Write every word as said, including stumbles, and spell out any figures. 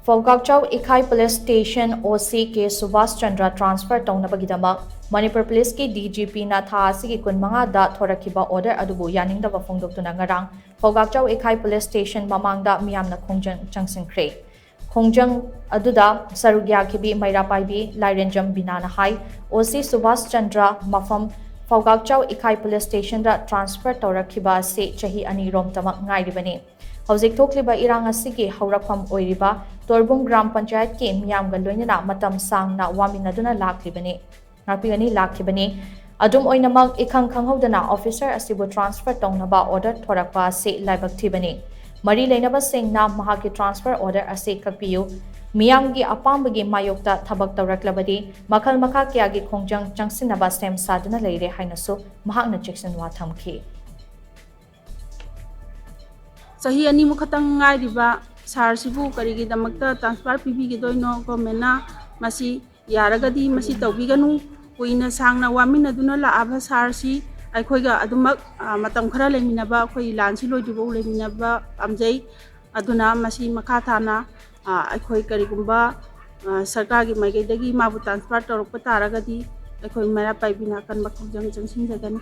ꯐꯧꯒꯥꯛꯆꯥꯎ ꯏꯈꯥꯏ police station ꯑꯣ ꯁꯤ ꯀꯦ Subhas Chandra transfer ꯇꯧꯅꯕꯒꯤꯗꯃꯛ ꯃꯅꯤꯄꯨꯔ ꯄꯨꯂꯤꯁꯀꯤ ꯗꯤ ꯖꯤ ꯄꯤꯅ ꯊꯥ ꯑꯁꯤꯒꯤ ꯀꯨꯟꯃꯉꯥꯗ ꯊꯣꯔꯛꯈꯤꯕ ꯑꯣꯔꯗꯔ ꯑꯗꯨꯕꯨ ꯌꯥꯅꯤꯡꯗꯕ ꯐꯣꯡꯗꯣꯛꯇꯨꯅ ꯉꯔꯥꯡ ꯐꯧꯒꯥꯛꯆꯥꯎ ꯏꯈꯥꯏ ꯄꯨꯂꯤꯁ ꯁ꯭ꯇꯦꯁꯟ ꯃꯃꯥꯡꯗ ꯃꯤꯌꯥꯝꯅ ꯈꯣꯡꯖꯪ ꯆꯪꯁꯤꯟꯈ꯭ꯔꯦ꯫ ꯈꯣꯡꯖꯪ ꯑꯗꯨꯗ ꯁꯔꯨꯛ ꯌꯥꯈꯤꯕꯤ ꯃꯩꯔꯥ ꯄꯥꯏꯕꯤ ꯂꯥꯏꯔꯦꯟꯖꯝ ꯕꯤꯅꯥꯅ ꯍꯥꯏ, ꯑꯣ ꯁꯤ ꯁꯨꯕꯥꯁ ꯆꯟꯗ꯭ꯔ ꯃꯐꯝ ꯐꯧꯒꯥꯛꯆꯥꯎ ꯏꯈꯥꯏ ꯄꯨꯂꯤꯁ ꯁ꯭ꯇꯦꯁꯟꯗ ꯇ꯭ꯔꯥꯟꯁꯐꯔ ꯇꯧꯔꯛꯈꯤꯕ ꯑꯁꯤ ꯆꯍꯤ ꯑꯅꯤꯔꯣꯝꯇꯃꯛ ꯉꯥꯏꯔꯤꯕꯅꯤ꯫ ꯍꯧꯖꯤꯛ ꯊꯣꯛꯂꯤꯕ ꯏꯔꯥꯡ ꯑꯁꯤꯒꯤ ꯍꯧꯔꯛꯐꯝ ꯑꯣꯏꯔꯤꯕ ꯇꯣꯔꯕꯨꯡ ꯒ꯭ꯔꯥꯝ ꯄꯟꯆꯥꯌꯠꯀꯤ ꯃꯤꯌꯥꯝꯒ ꯂꯣꯏꯅꯅ ꯃꯇꯝ ꯁꯥꯡꯅ ꯋꯥꯃꯤꯟꯅꯗꯨꯅ ꯂꯥꯛꯂꯤꯕꯅꯤ, ꯉꯥꯛꯄꯤꯒꯅꯤ ꯂꯥꯛꯈꯤꯕꯅꯤ꯫ ꯑꯗꯨꯝ ꯑꯣꯏꯅꯃꯛ, ꯏꯈꯪ ꯈꯪꯍꯧꯗꯅ ꯑꯣꯐꯤꯁꯔ ꯑꯁꯤꯕꯨ ꯇ꯭ꯔꯥꯟꯁꯐꯔ ꯇꯧꯅꯕ ꯑꯣꯔꯗꯔ ꯊꯣꯔꯛꯄ ꯑꯁꯤ ꯂꯥꯏꯕꯛ ꯊꯤꯕꯅꯤ꯫ ꯃꯔꯤ ꯂꯩꯅꯕꯁꯤꯡꯅ ꯃꯍꯥꯛꯀꯤ ꯇ꯭ꯔꯥꯟꯁꯐꯔ ꯑꯣꯔꯗꯔ ꯑꯁꯤ ꯀꯛꯄꯤꯌꯨ꯫ ꯃꯤꯌꯥꯝꯒꯤ ꯑꯄꯥꯝꯕꯒꯤ ꯃꯥꯌꯣꯛꯇ ꯊꯕꯛ ꯇꯧꯔꯛꯂꯕꯗꯤ ꯃꯈꯜ ꯃꯈꯥ ꯀꯌꯥꯒꯤ ꯈꯣꯡꯖꯪ ꯆꯪꯁꯤꯟꯅꯕ ꯁꯦꯝ ꯁꯥꯗꯨꯅ ꯂꯩꯔꯦ ꯍꯥꯏꯅꯁꯨ ꯃꯍꯥꯛꯅ ꯆꯦꯛꯁꯤꯟꯋꯥ ꯊꯝꯈꯤ꯫ ꯆꯍꯤ ꯑꯅꯤꯃꯨꯛ ꯈꯛꯇꯪ ꯉꯥꯏꯔꯤꯕ ꯁꯥꯔꯁꯤꯕꯨ ꯀꯔꯤꯒꯤꯗꯃꯛꯇ ꯇ꯭ꯔꯥꯟꯁꯐꯔ ꯄꯤꯕꯤꯒꯗꯣꯏꯅꯣ? ꯒꯣꯔꯃꯦꯟꯅ ꯃꯁꯤ ꯌꯥꯔꯒꯗꯤ ꯃꯁꯤ ꯇꯧꯕꯤꯒꯅꯨ꯫ ꯀꯨꯏꯅ ꯁꯥꯡꯅ ꯋꯥꯃꯤꯟꯅꯗꯨꯅ ꯂꯥꯛꯑꯕ ꯁꯥꯔꯁꯤ ꯑꯩꯈꯣꯏꯒ ꯑꯗꯨꯃꯛ, ꯑ, ꯃꯇꯝ ꯈꯔ ꯂꯩꯃꯤꯟꯅꯕ, ꯑꯩꯈꯣꯏ ꯂꯥꯟꯁꯤ ꯂꯣꯏꯗ꯭ꯔꯤꯐꯥꯎ ꯂꯩꯃꯤꯟꯅꯕ ꯄꯥꯝꯖꯩ꯫ ꯑꯗꯨꯅ ꯃꯁꯤ ꯃꯈꯥ ꯇꯥꯅ, ꯑ, ꯑꯩꯈꯣꯏ ꯀꯔꯤꯒꯨꯝꯕ, ꯑ, ꯁꯔꯀꯥꯔꯒꯤ ꯃꯥꯏꯀꯩꯗꯒꯤ ꯃꯥꯕꯨ ꯇ꯭ꯔꯥꯟꯁꯐꯔ ꯇꯧꯔꯛꯄ ꯇꯥꯔꯒꯗꯤ ꯑꯩꯈꯣꯏ ꯃꯩꯔꯥ ꯄꯥꯏꯕꯤꯅ ꯑꯀꯟꯕ ꯈꯣꯡꯖꯪ ꯆꯪꯁꯤꯟꯖꯒꯅꯤ꯫